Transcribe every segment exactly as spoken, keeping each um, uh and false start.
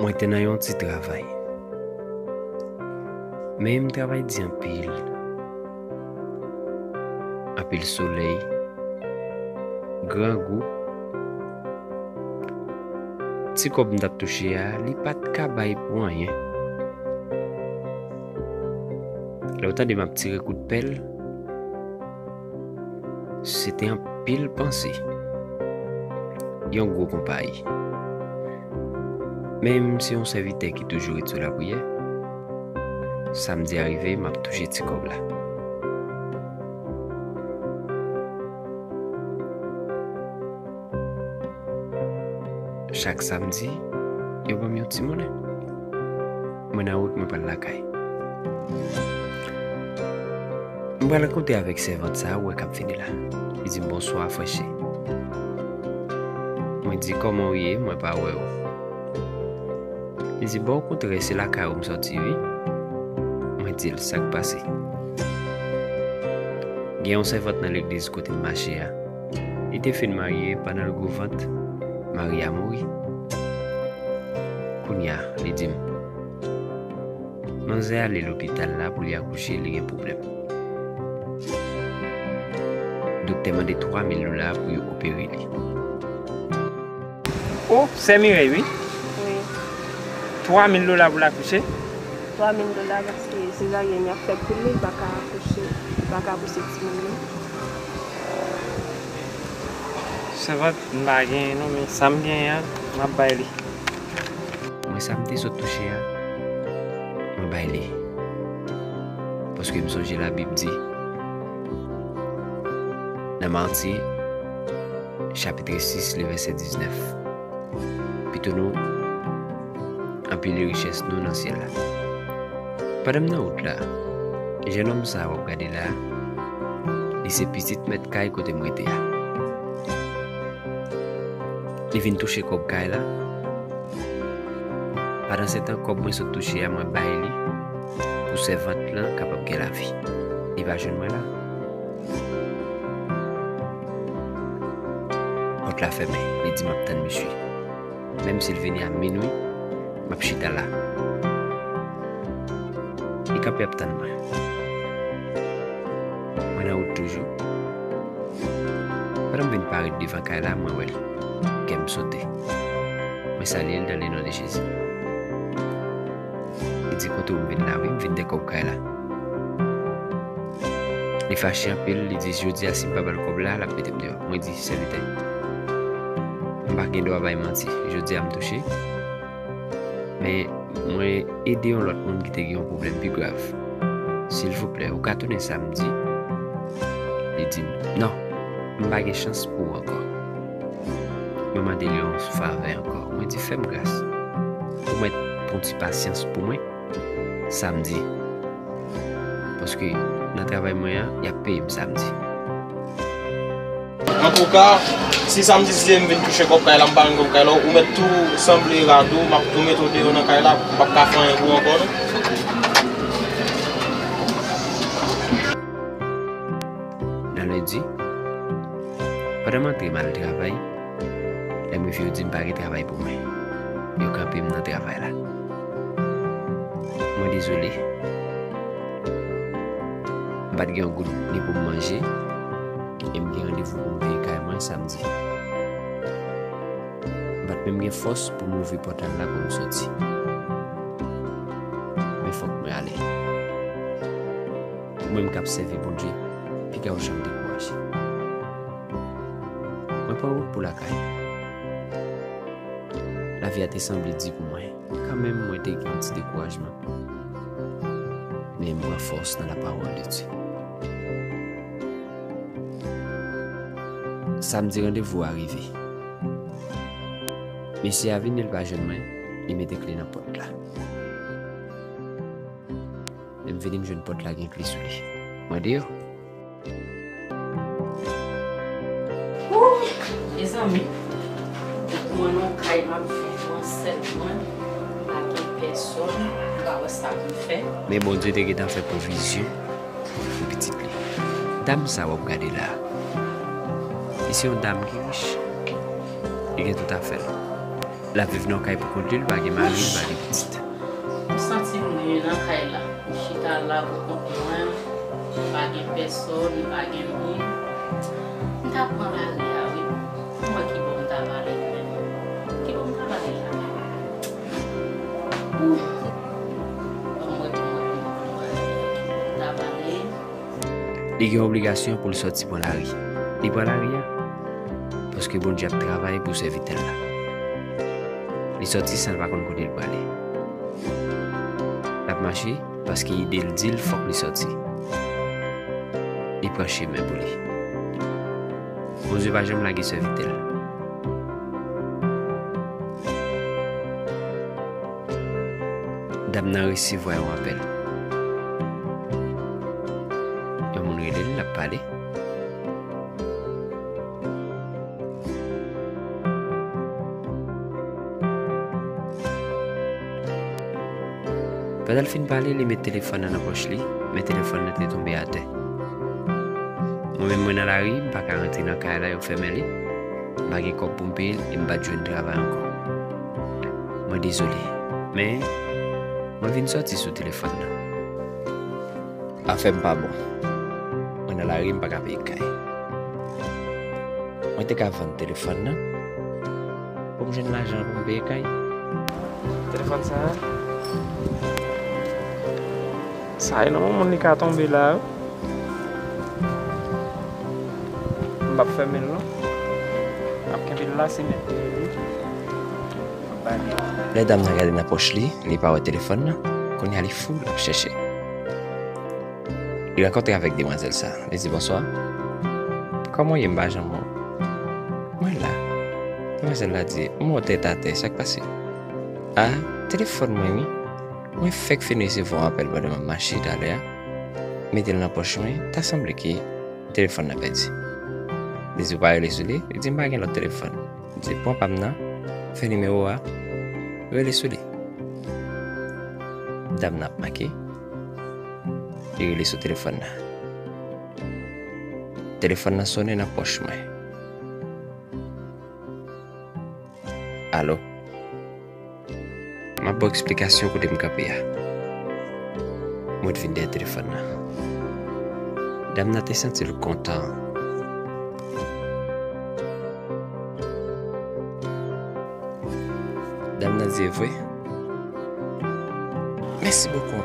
Mwen te nan yon ti travay. Men m travay di anpil. Anpil solèy, grangou. Ti kòb m t ap touche a, li pa t ka bay pou anyen. Lè w tande m ap tire kout pèl, se te anpil panse. Yon gwo konpayi. Men m se yon sèvitè ki toujou ret sou lapriyè. Samdi a rive, m ap touche ti kòb la. Chak samdi, yo ban m yon ti monnen. Mwen nan wout, mwen pral lakay. Mwen pral rankontre avèk sèvant sa a ou wè k ap vini la. Li di m, "Bonswa, frè Che." Mwen di, "Kòman w ye? Mwen pa wè w." Li di, "Bon, okontrè, se lakay ou m sòti, wi." Mwen di l, "Sa k pase?" Gen yon sèvant nan legliz kote m mache a. Li te fin marye, pandan l gwo vant, mari a mouri. Kounye a, li di m, manzè ale lopital la pou li akouche, li gen pwoblèm. Doktè mande twa mil dola pou yo opere li. O, sè Mirèy, wi. Wi. Twa mil dola pou l akouche? Twa mil dola, paske sezaryèn y ap fè pou li, li pa ka akouche, li pa ka pouse timoun li. Sèvant, m pa genyen non, men sa m genyen an, m ap bay li. Mwen, sa m te sot touche a, mwen bay li. Paske m sonje Labib di, nan Matye, chapit sis, le vèsè diznèf, pito nou anpile richès nou nan syèl la. Pandan m nan wout la, jennonm sa a w ap gade la, li se pitit mèt kay kote m rete a. Li vin touche kòb kay la. Pandansetan, kòb mwen sot touche a, mwen bay li pou sèvant lan kapab gen lavi. Li pa jwenn mwen la. Pòt la fèmen, li di m ap tann misye. Menm si l vini a minwi, m ap chita la. Li kanpe ap tann mwen. Mwen nan wout toujou. Pandan m vin parèt devan kay la, mwen wè l. Kè m sote. Mwen salye l dans le nom de Jésus. Li di, "Kote w vin la?" "Wi, m vin dèyè kòb kay la." Li fache anpil, li di, "Jodi a, si m pa ba l kòb la, l ap mete m deyò." Mwen di, "Sèvitè, m pa gen dwa bay manti. Jodi a, m touche. Men mwen ede yon lòt moun ki te gen yon pwoblèm pi grav. Silvouplè, ou ka tounen samdi?" Li di m, "Non, m pa gen chans pou ou ankò." Mwen mande l yon favè ankò. Mwen di, "Fè m gras. Ou mèt pran ti pasyans pou mwen samdi. Paske nan travay mwen an, y ap peye m samdi." Antouka, si samdi si se m vin touche kòb kay la, m pa jwenn kòb kay la, ou mèt tou sanble rad ou, m ap tou mete w deyò nan kay la, m p ap ka fè anyen pou ou ankò non. Nan lendi, pandan m antre m al travay, lè m rive yo di m pa gen travay pou mwen. Yo kanpe m nan travay la. Mwen dezole. M pa t gen yon goud ni pou m manje, e m gen randevou pou m veye kay mwen samdi. M pa t menm gen fòs pou m ouvri pòtay la pou m soti. Men fòk mwen ale. Ou menm k ap sèvi Bondye, piga w janm dekouraje. Mwen pran wout pou lakay. Lavi a te sanble di pou mwen. Kanmenm, mwen te gen yon ti dekourajman. Men m pran fòs nan la parole de Dieu. Samdi, randevou a rive. Mesye a vini, li pa jwenn mwen, li mete kle nan pòt la. Lè m vini, m jwenn pòt la gen kle sou li. Mwen deyò. Wouy! Mezanmi, ou pran yon kay m ap viv mwen sèl mwen, m pa gen pèsòn, m pa wè sa pou m fè. Men Bondye te gentan fè pwovizyon pou pitit li. Dam sa w ap gade la, li se yon dam ki rich. Li gen tout afè l. L ap viv nan yon kay pou kont li, li pa gen mari, li pa gen pitit. M santi m lye nan kay la. M chita la pou kont mwen. Pa gen pèsòn, pa gen moun. M ta pran lari a, wi. Mwen ki bò m ta pale menm. Ki bò m ta pale la menm. Ouh. Ban m wè pou mwen, pou mwen pale. Ki bò m ta pale. Li gen obligasyon pou l sòti pran lari. Li pran lari a paske Bondye ap travay pou sèvitè l la. Li sòti san l pa konn kote l prale. L ap mache paske ide l di l fòk li sòti. Li pran chemen pou li. Bondye pa janm lage sèvitè l. Dam nan resevwa yon apèl. Yon moun rele l, l ap pale. Pandan l fin pale, li met telefòn nan nan pòch li, men telefòn nan te tonbe atè. Mwen menm, mwen nan lari, m pa ka rantre nan kay la, yo fèmen li. M pa gen kòb pou m peye l e m pa t jwenn travay ankò. Mwen dezole, men mwen vin sòti sou telefòn nan. Afè m pa bon. Mwen nan lari, m pa ka peye kay. Mwen te ka vann telefòn nan pou m jwenn lajan pou m peye kay. Telefòn sa a? Sa e nan yon moun li ka tonbe la, wi. M p ap fèmen l non. M ap kenbe l la, se mèt peye li. Lè dam nan gade nan pòch li, li pa wè telefòn nan. Kounye a li fou, l ap chèche. Li rankontre avèk demwazèl sa. Li di, "Bonswa. Kòman w ye? M pa janm wè w." "Mwen la." Demwazèl la di, "M wè w tèt atè, sa k pase?" "A, telefòn mwen wi. Mwen fèk fin resevwa yon apèl pandan m ap mache talè a. Mete l nan pòch mwen, ta sanble ke telefòn nan pèdi." Li di, "Ou pa rele sou li?" Li di, "M pa gen lòt telefòn." Li di, "Pran pa m nan, fè nimewo a, rele sou li." Dam nan ap make, li rele sou telefòn nan. Telefòn nan sonnen nan pòch mwen. Alo? M ap ba w eksplikasyon kote m kanpe a. Mwen t vin dèyè telefòn nan. Dam nan te santi l kontan. Dam nan di, "E vre? Mèsi bokou."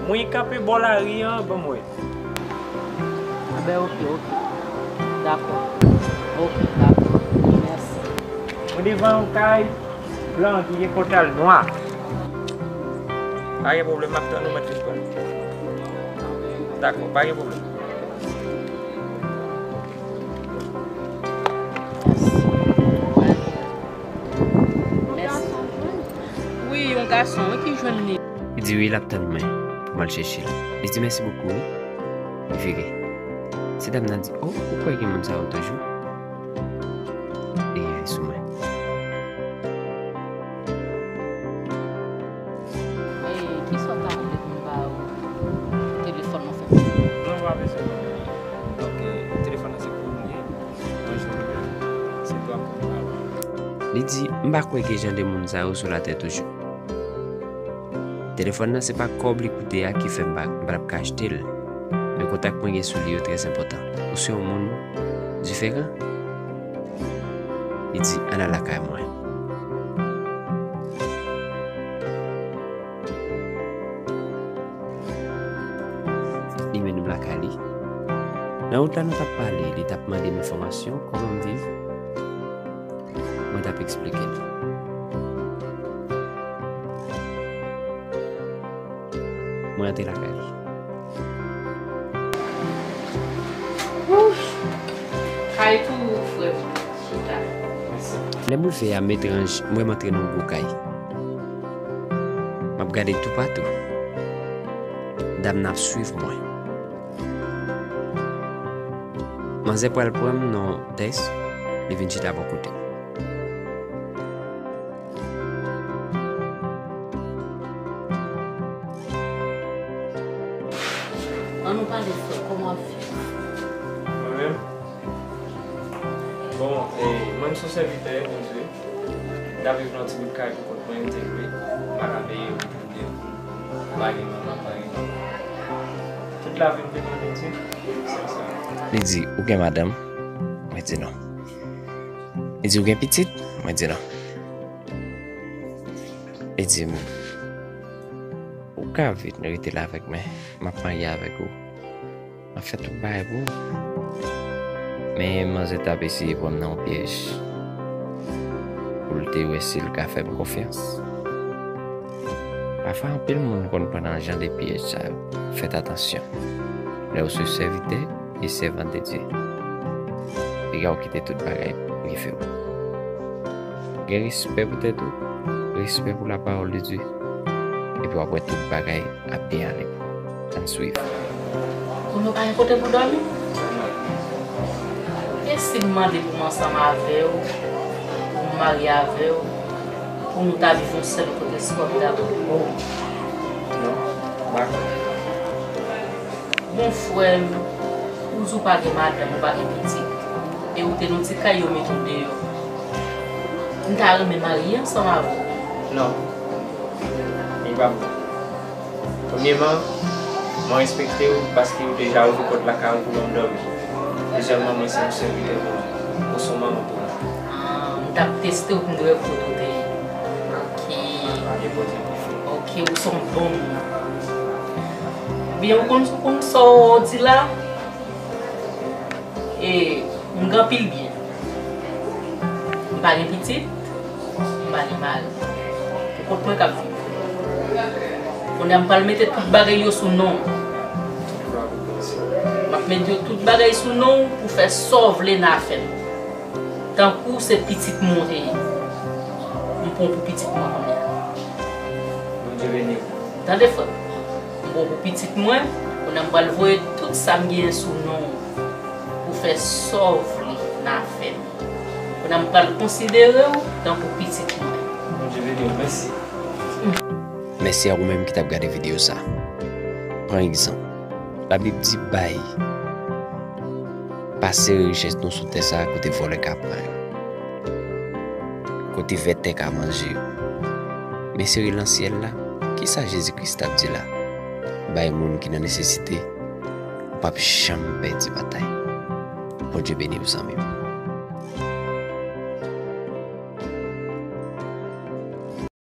Mwen kanpe bò lari an, ban m wè. Anben, oke, oke. Dakò. Oke, dakò. Mèsi. Mwen devan yon kay blan ki gen pòtay nwa. Pa gen pwoblèm, m ap tann ou mèt vin pran. Dakò, pa gen pwoblèm. Mèsi. Wi, yon gason, wi, ki jwenn li. Li di wi, l ap tann mwen pou m al chèche l. Li di, "Mèsi bokou, wi." Li vire. Se dam nan di, "O, ou kwè gen moun sa yo toujou?" Li gen sou mwen. E, kisa w ta vle pou m ba ou telefòn nan fè? Non, pa bezwen. Donk, e, telefòn nan se pou ou l ye. Mwen jwenn li. Se dwa pou m ba ou. Li di, "M pa kwè gen jan de moun sa yo sou latè toujou." Telefòn nan se pa kòb li koute a ki fè m pa, m pa t ap ka achte l. Men kontak mwen gen sou li yo trè enpòtan. Ou se yon moun diferan. Li di, "Ann al lakay mwen." Li mennen m lakay li. Nan wout la, nou t ap pale, li t ap mande m enfòmasyon, kòman m viv. Mwen t ap eksplike l. Mwen antre lakay li. Ouf! Kay pou ou, frè m. Chita. Lè m rive a, m etranj, m wè m antre nan yon gwo kay. M ap gade toupatou. Dam nan ap swiv mwen. Manzè pral pran m nan yon tès, li vin chita bò kote m. An nou pale, frè, kòman w ap viv? Mwen menm? Bon, e, mwen, m se yon sèvitè Bondye. M t ap viv nan ti bout kay pou kont mwen, m te lwe, m pa ka peye yo pou m viv. M pa gen manman, m pa gen papa. Tout lavi m te mande Dye, se sa. Li di, "Ou gen madanm?" Mwen di, "Non." Li di, "Ou gen pitit?" Mwen di, "Non." Li di m, "Ou ka vin rete la avèk mwen, m ap marye avèk ou. M ap fè tout bagay pou ou." Men manzè t ap eseye pran m nan yon pyèj pou l te wè si l ka fè m konfyans. Pafwa, anpil moun konn pran nan jan de pyèj sa yo. Fèt atansyon lè w se sèvitè e sèvant de Dye. Piga w kite tout bagay rive w. Gen respè pou tèt ou, respè pou lapawòl de Dye, epi w ap wè tout bagay ap byen ale pou ou. Ann swiv. Ou nou pa gen kote pou dòmi? E si m mande pou m ansanm avè w, pou m marye avè w, pou nou ta viv yon sèl kote, si w ap dakò? Oh. Non, m pa dakò. Bon, frè m, ou di w pa gen madanm, ou pa gen pitit, e ou te nan ti kay yo mete w deyò. M ta renmen marye ansanm avè w. Non. Li p ap bon. Premyèman, mwen respekte w paske w deja ouvri pòt lakay ou pou ban m dòmi. Dezyèmman, mwen se yon sèvitè pou ou. Ou se yon manman pou mwen. Ah, m t ap teste w pou m te wè kote w te ye. Ok. E Bondye pou fè. Ok, ou se yon bon moun. Byen, ou konn, ou konn sa w di la? E m gen anpil byen. M pa gen pitit, m pa gen mari. Pou kont mwen k ap viv. Kounye a m pral mete tout bagay yo sou non w. M ap mete yo tout bagay sou non w pou fè sa w vle nan afè m. Tankou se pitit mwen w te ye. M pran w pou pitit mwen kounye a. Bondye beni w. Tande, frè m. M pran w pou pitit mwen, kounye a m pral voye tout sa m genyen sou non w pou fè sa w vle nan afè m. Kounye a m pral konsidere w tankou pitit mwen. Bondye beni w. Mèsi. Mèsi a ou menm ki t ap gade videyo sa. Pran egzanp. Labib di, "Bay." Pa sere richès nou sou tè sa a kote vòlè ka pran yo, kote vètè ka manje yo. Men sere nan syèl la. Kisa Jezi Kris t ap di la? Bay moun ki nan nesesite, ou p ap janm pèdi batay. Bondye beni w, zanmi m.